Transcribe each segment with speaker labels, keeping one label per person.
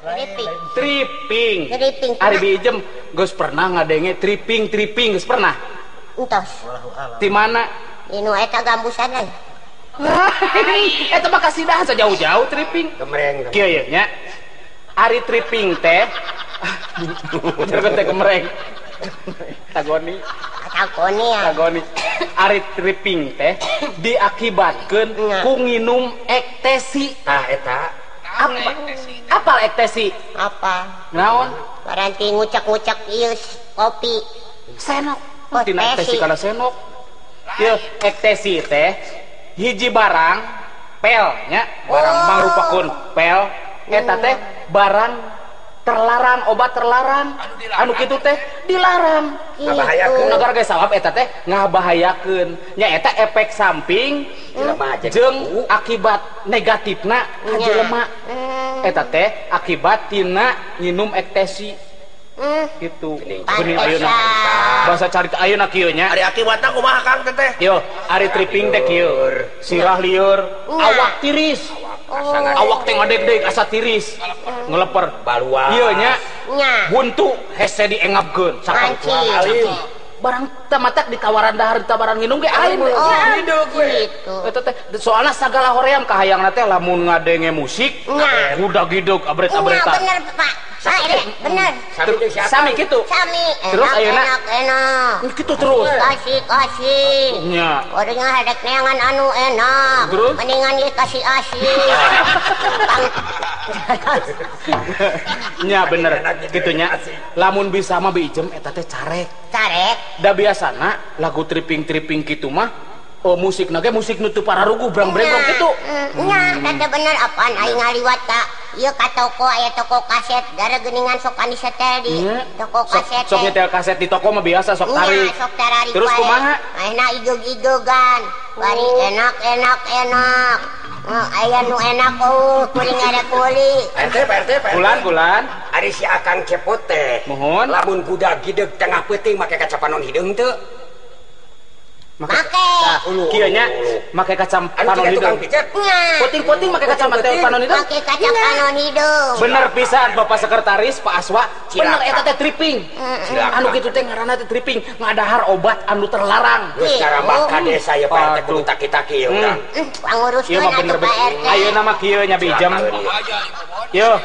Speaker 1: Tripping.
Speaker 2: Tripping.
Speaker 1: Tripping.
Speaker 2: Ari Bijem geus pernah ngadenge tripping tripping geus pernah?
Speaker 1: Entos.
Speaker 2: Di mana?
Speaker 1: Di nu eta gambusan euy.
Speaker 2: Eta mah kasidahan sajauh-jauh tripping.
Speaker 3: Kemreng.
Speaker 2: Kieu ye nya. Ari tripping teh bener teh kemreng. Tagoni.
Speaker 1: Tagoni ya.
Speaker 2: Tagoni. Ari tripping teh diakibatkeun ku nginum ektesi.
Speaker 3: Tah eta.
Speaker 2: Apa? Apa ektesi?
Speaker 1: Apa?
Speaker 2: Naon?
Speaker 1: Paranti ngucek-ngucek ieu kopi.
Speaker 2: Senok. Tina ektesi kana senok. Ieu ektesi teh hiji barang pel nya, barang mangrupakeun pel eta teh barang terlarang, obat terlarang. Anu kitu teh dilarang.
Speaker 3: Ngabahayakeun.
Speaker 2: Negara ge sawab eta teh ngabahayakeun. Nya eta efek samping jeung akibat negatifna ka jelema. Eta teh akibat tina nginum ektesi. Gitu. Geuning ayeuna. Bahasa carita ayeuna kieu nya.
Speaker 4: Ari akibatna kumaha Kang teh?
Speaker 2: Yo, ari tripping teh kieu. Sirah lieur, awak tiris. Awak teh ngadeg-deg asa tiris. Ngeleper
Speaker 3: baluas.
Speaker 2: Ieu nya. Buntu hese diengapkeun.
Speaker 1: Saking
Speaker 2: barang tamatak ditawaran dahar ditawaran nginum ge alim.
Speaker 1: Gitu.
Speaker 2: Eta teh soalna sagala hoream kahayangna teh lamun ngadenge musik gudag gideg abret-abretan.
Speaker 1: Bener, Pak. Bener.
Speaker 2: Sami gitu.
Speaker 1: Sami.
Speaker 2: Terus ayeuna
Speaker 1: enak.
Speaker 2: Gitu terus.
Speaker 1: Kasih-kasih.
Speaker 2: Nya.
Speaker 1: Orangnya hadek neangan anu enak.
Speaker 2: Terus?
Speaker 1: Mendingan ieu kasih asih.
Speaker 2: Nya bener. Gitu nya. Lamun bisa mah Bijem eta teh carek.
Speaker 1: Carek.
Speaker 2: Da biasana lagu tripping-tripping kitu mah musik nage musik nu teu pararuguh brang-brengkrong kitu.
Speaker 1: Nya, eta bener apaan aing ngaliwat ka ieu ka toko aya toko kaset gara geuningan sok anu disetel di toko kaset.
Speaker 2: Sok nyetel kaset di toko mah biasa sok tarik.
Speaker 1: Sok tararik.
Speaker 2: Terus kumaha?
Speaker 1: Ayeuna igeg-igegan. Bari enak enak enak. Aya nu enak kuring ada kuli.
Speaker 3: RT Pak RT Pak.
Speaker 2: Bulan-bulan
Speaker 3: ari si Akang Cepot teh.
Speaker 2: Mohon.
Speaker 3: Lamun budak gideg tengah peuting make kaca panon hideung teu?
Speaker 1: Make.
Speaker 2: Kieu nya make kaca panon hideung. Puting-puting make kacamata panon hideung.
Speaker 1: Make kaca panon hideung.
Speaker 2: Bener pisan Bapak Sekretaris Pak Aswa, bener eta teh tripping. Anu kitu teh ngaranna teh tripping, ngadahar obat anu terlarang.
Speaker 3: Geus carambah ka desa ye Pak RT kudu taki-taki ye urang.
Speaker 1: Panguruskeun atuh Pak RT.
Speaker 2: Ayeuna mah kieu nya Bijem. Yo,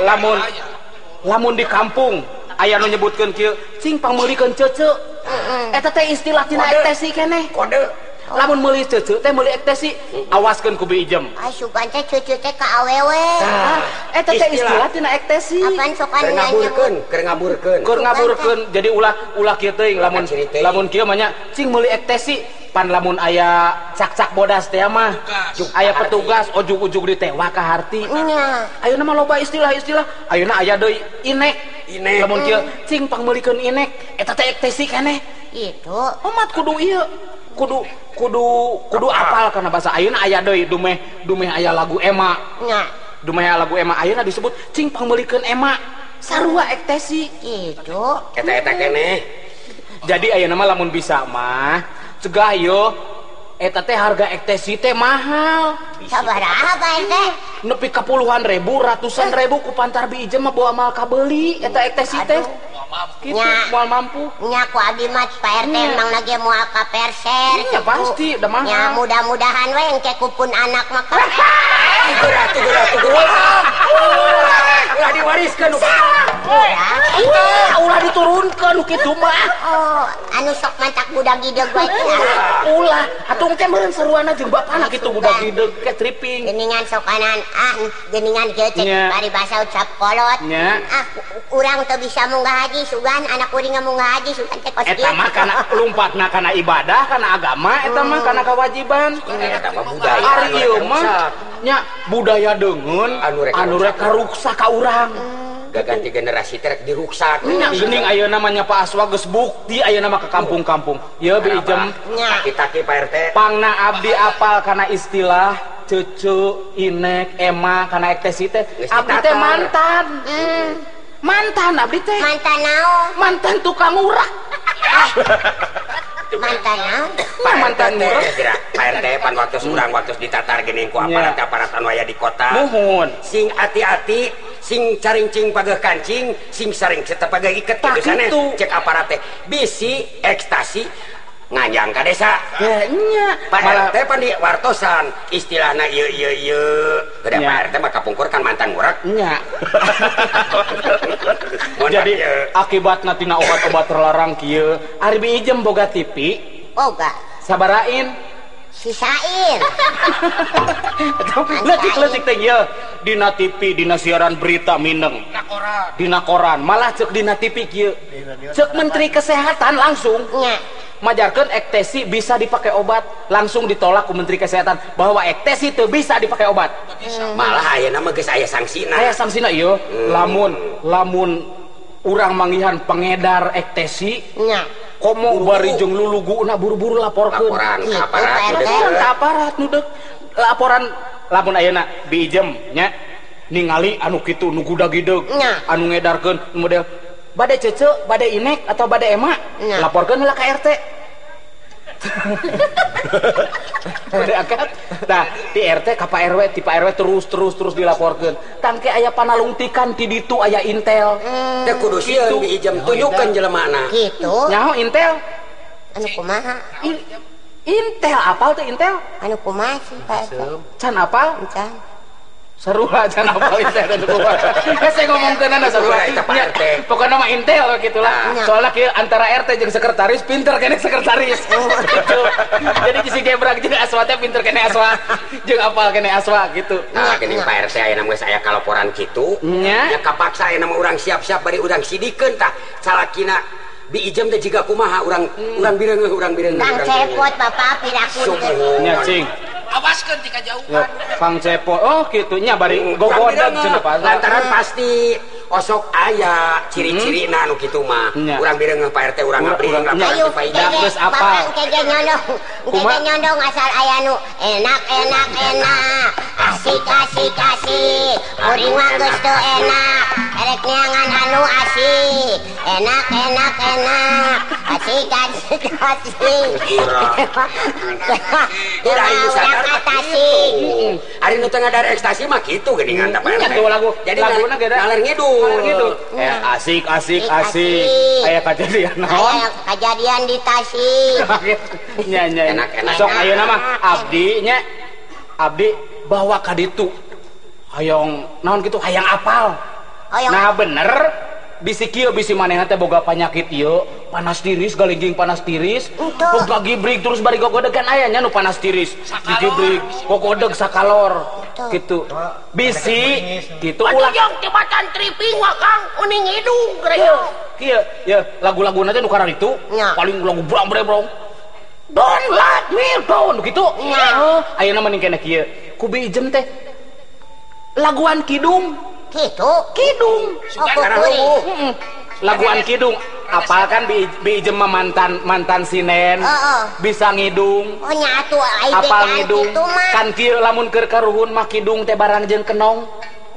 Speaker 2: lamun lamun di kampung aya nu nyebutkeun kieu, cing pangmeulikeun ceuceu. Eta teh istilah tina ektesi keneh.
Speaker 3: Kode.
Speaker 2: Lamun meuli ceuceu teh meuli ektesi, awaskeun ku Bijem.
Speaker 1: Ah sugan teh ceuceu teh ka awewe.
Speaker 2: Eta teh istilah tina ektesi.
Speaker 1: Apaan sokan
Speaker 3: ngaburkeun, keur ngaburkeun.
Speaker 2: Keur ngaburkeun. Jadi ulah ulah kieu teuing lamun lamun kieu mah nya cing meuli ektesi pan lamun aya cak-cak bodas teh mah aya petugas ujug-ujug ditewak ka harti. Ayeuna mah loba istilah-istilah. Ayeuna aya deui inek.
Speaker 3: Inek.
Speaker 2: Lamun kieu cing pangmeulikeun inek eta teh ektesi keneh.
Speaker 1: Itu.
Speaker 2: Omat kudu ieu. Kudu kudu kudu apal kana basa ayeuna aya deui dumeh dumeh aya lagu Ema.
Speaker 1: Nya.
Speaker 2: Dumeh aya lagu Ema ayeuna disebut cing pangmeulikeun Ema. Sarua ektesi.
Speaker 1: Itu.
Speaker 3: Eta-eta keneh.
Speaker 2: Jadi ayeuna mah lamun bisa mah cegah yo eta teh harga ektesi teh mahal.
Speaker 1: Sabaraha Pak RT?
Speaker 2: Nepi ka puluhan ribu, ratusan ribu ku pantar Bijem mah bawa mal kabeli eta ektesi teh. Gitu, moal mampu.
Speaker 1: Nya ku abdi mah Pak RT emang lagi moal ka perser.
Speaker 2: Iya pasti, udah mahal.
Speaker 1: Nya mudah-mudahan we engke kupun anak mah ka.
Speaker 3: Geura tuh geura tuh geura. Ulah diwariskeun.
Speaker 2: Ulah diturunkeun kitu mah.
Speaker 1: Oh, anu sok mantak budak gideg wae.
Speaker 2: Ulah, atuh engke meureun seruana jeung bapana kitu budak gideg ke tripping.
Speaker 1: Geuningan sokanan ah geuningan kieu cek paribasa ucap kolot. Ah urang teu bisa munggah haji sugan anak kuring munggah haji sugan teh kos kieu.
Speaker 2: Eta mah kana lumpatna kana ibadah, kana agama eta mah kana kewajiban.
Speaker 3: Eta mah budaya.
Speaker 2: Ari ieu mah nya budaya deungeun anu rek karuksak ka urang.
Speaker 3: Gaganti generasi teh rek diruksak.
Speaker 2: Nya geuning ayeuna mah nya Pak Aswa geus bukti ayeuna mah ke kampung-kampung. Ieu Bijem
Speaker 3: taki-taki Pak RT.
Speaker 2: Pangna abdi apal kana istilah cucu, inek, ema kana ektesi teh. Abdi teh mantan. Mantan abdi teh.
Speaker 1: Mantan naon?
Speaker 2: Mantan tukang urak.
Speaker 1: Mantan naon?
Speaker 2: Mantan
Speaker 3: ngurek. Pak RT pan waktu urang waktu ditatar geuning ku aparat-aparat anu aya di kota.
Speaker 2: Muhun.
Speaker 3: Sing ati-ati, sing carincing pageuh kancing, sing saring tetep pageuh iket kitu sanes. Cek aparat teh bisi ekstasi nganjang ka desa.
Speaker 2: Ya nya.
Speaker 3: Pak RT pan di wartosan istilahna ieu ieu ieu. Gede Pak RT mah kapungkur kan mantan ngurek.
Speaker 2: Nya. Jadi akibatna tina obat-obat terlarang kieu. Ari Bi Ijem boga TV.
Speaker 1: Boga.
Speaker 2: Sabarain.
Speaker 1: Sisain.
Speaker 2: Leutik-leutik teh ieu dina TV, dina siaran berita mineng. Dina koran. Malah ceuk dina TV kieu. Ceuk Menteri Kesehatan langsung.
Speaker 1: Nya.
Speaker 2: Majarkeun ekstasi bisa dipakai obat, langsung ditolak ku Menteri Kesehatan bahwa ekstasi teu bisa dipakai obat.
Speaker 3: Malah ayeuna mah geus aya sangsina.
Speaker 2: Aya sangsina ieu, lamun lamun urang manggihan pengedar ekstasi
Speaker 1: nya.
Speaker 2: Komo bari jeung luluguna buru-buru laporkeun.
Speaker 3: Laporan ka aparat nu
Speaker 2: deuk. Ka aparat nu deuk. Laporan lamun ayeuna Bi Ijem nya ningali anu kitu nu gudag-gideg, anu ngedarkeun model bade cece, bade inek atau bade emak, laporkeun heula ka RT. Bade angkat. Nah, di RT ka Pak RW, di Pak RW terus dilaporkeun. Tangke aya panalungtikan ti ditu aya intel.
Speaker 3: Teh kudu sieun Bi Ijem tunjukkeun jelemana.
Speaker 1: Kitu.
Speaker 2: Nyaho intel?
Speaker 1: Anu kumaha?
Speaker 2: Intel apal teh intel?
Speaker 1: Anu kumaha sih Pak RT?
Speaker 2: Can apal?
Speaker 1: Can.
Speaker 2: Sarua can apal intel teh kumaha. Hese ngomongkeunana sarua
Speaker 3: eta Pak RT.
Speaker 2: Pokona mah intel gitulah. Soalna kieu antara RT jeung sekretaris pinter keneh sekretaris. Gitu. Jadi si gebrak jeung Aswa teh pinter keneh Aswa jeung apal keneh Aswa gitu.
Speaker 3: Nah, geuning Pak RT ayeuna geus aya kalaporan kitu.
Speaker 2: Nya
Speaker 3: kapaksa ayeuna mah urang siap-siap bari urang sidikeun tah salakina Bi Ijem teh jiga kumaha urang urang bireungeuh urang bireungeuh.
Speaker 1: Kang Cepot Bapak piraku.
Speaker 2: Nya cing.
Speaker 4: Awaskeun ti kajauhan.
Speaker 2: Kang Cepot oh kitu nya bari gogodeg cenah Pak.
Speaker 3: Lantaran pasti osok aya ciri-cirina anu kitu mah. Urang bireungeuh Pak RT urang ngabring laporan ti Pak Ijem.
Speaker 2: Geus apal.
Speaker 1: Bapak engke nyondong. Engke nyondong asal aya nu enak enak enak. Asik asik asik. Kuring mah geus teu enak. Erek neangan anu asik. Enak enak enak. Asik asik asik.
Speaker 3: Sadar ari nu teu ngadar ekstasi mah kitu geuningan tah Pak RT.
Speaker 2: Jadi laguna ge
Speaker 3: ngaler ngidul.
Speaker 2: Asik asik asik. Aya kajadian naon?
Speaker 1: Aya kajadian di Tasik.
Speaker 2: Nya nya.
Speaker 3: Enak-enak.
Speaker 2: Sok ayeuna mah abdi nya abdi bawa ka ditu. Hayang naon kitu hayang apal. Nah bener bisi kieu bisi manehna teh boga panyakit ieu panas tiris galingging panas tiris boga gibrig terus bari gogodegan aya nya nu panas tiris digibrig gogodeg sakalor gitu bisi gitu ulah
Speaker 4: tibatan tripping wa Kang uning hidung geureuh
Speaker 2: kieu ya lagu-laguna teh nu kararitu paling lagu brang-brang don't let me down gitu ayeuna mending keneh kieu ku Bi Ijem teh laguan kidung
Speaker 1: kitu
Speaker 2: kidung laguan kidung apal kan Bi Ijem mah mantan sinen bisa ngidung
Speaker 1: oh nya atuh
Speaker 2: apal ngidung kan kieu lamun keur karuhun mah kidung teh barang jeung kenong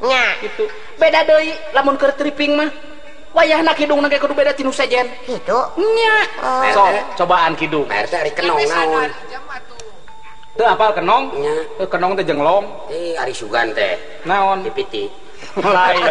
Speaker 1: nya
Speaker 2: kitu beda deui lamun keur tripping mah wayahna kidungna ge kudu beda tinu sejen
Speaker 1: kitu
Speaker 2: nya sok cobaan kidung
Speaker 3: Pak RT ari kenong naon
Speaker 2: teu apal kenong
Speaker 3: nya
Speaker 2: kenong teh jenglong
Speaker 3: ari sugan teh
Speaker 2: naon
Speaker 3: dipiti
Speaker 2: lain.